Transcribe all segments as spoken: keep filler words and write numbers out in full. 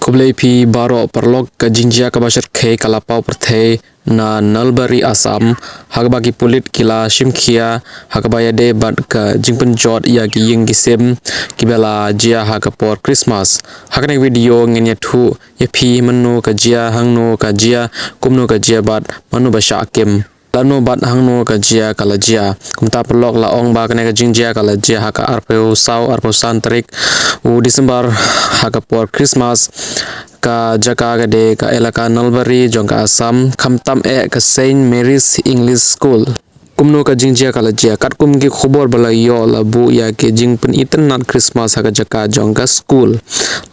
Khublei phi baroh paralok. Ka jingjia kaba shyrkhei ka la paw pyrthei na Nalbari, Assam, ha kaba ki pulit ki la shim khia ha kaba ïadei bad ka jingpynjot ïa ki ïing ki sem kiba la jia ha ka por Christmas. Ha kane ka video ngin ïathuh ïa phi mynno ka jia, hangno ka jia, kumno ka jia bad mano ba shah kim. Lano bad hangno ka jia ka la jia. Kumta paralok, la ong ba kane ka jingjia ka la jia ha ka arphew saw, arphew san tarik u December, ha ka por Christmas. Ka jaka ka dei ka elaka Nalbari jong ka Assam, khamtam eh ka Saint Mary's English School. Kumno ka jingjia ka la jia? Katkum ki khubor ba la ïoh, la buh ïa ki jingpynitynnad Christmas ha ka jaka jong ka school.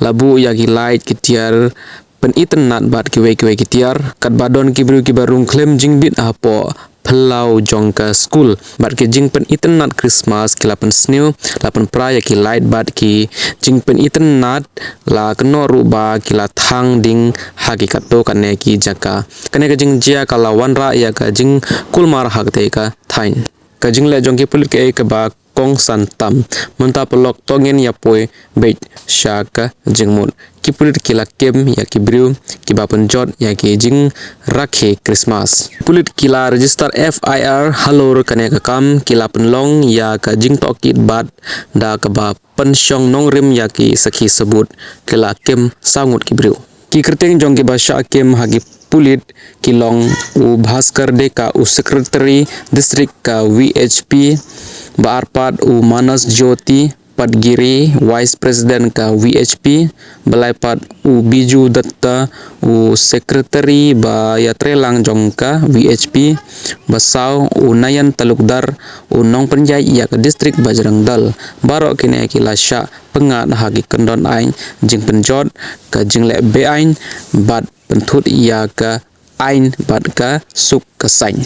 La buh ïa ki light, ki tiar pynitynnad bad kiwei kiwei ki tiar. Katba don ki briew kiba rung khlem jingbit hapoh phyllaw jong ka school bad ki jingpynitynnad Christmas, ki la pynsniew, la pynpra ïa ki light bad ki jingpynitynnad. La kynnoh ruh ba ki la thang ding ha ki katto katne ki jaka. Kane ka jingjia ka la wanrah ïa ka jingkulmar ha katei ka thaiñ. Ka jingleh jong ki pulit kaei kaba kongsan tam? Mynta paralok, to ngin ïa poi beit sha ka jingmut. Ki pulit ki la kem ïa ki briew kiba pynjot ïa ki jingrakhe Christmas. Pulit ki la register F I R halor kane ka kam, ki la pynlong ïa ka jingtohkit bad da kaba pynshong nongrim ïa ki sakhi sabut. Ki la kem saw ngut ki briew. Ki kyrteng jong kiba shah kem ha ki pulit ki long u Bhaskar Deka, u Secretary District ka V H P, ba ar pat u Manas Jyoti Patgiri, Vice President ka V H P, ba lai pat u Biju Datta, u Secretary ba ïatreilang jong ka V H P, ba saw u Nayan Talukdar, u nongpynïaid ïa ka District Bajrang Dal. Baroh kine ki la shah pyngngad ha ki kyndon aiñ jingpynjot, ka jingleh be-aiñ bad pynthut ïa ka aiñ bad ka suk ka saiñ.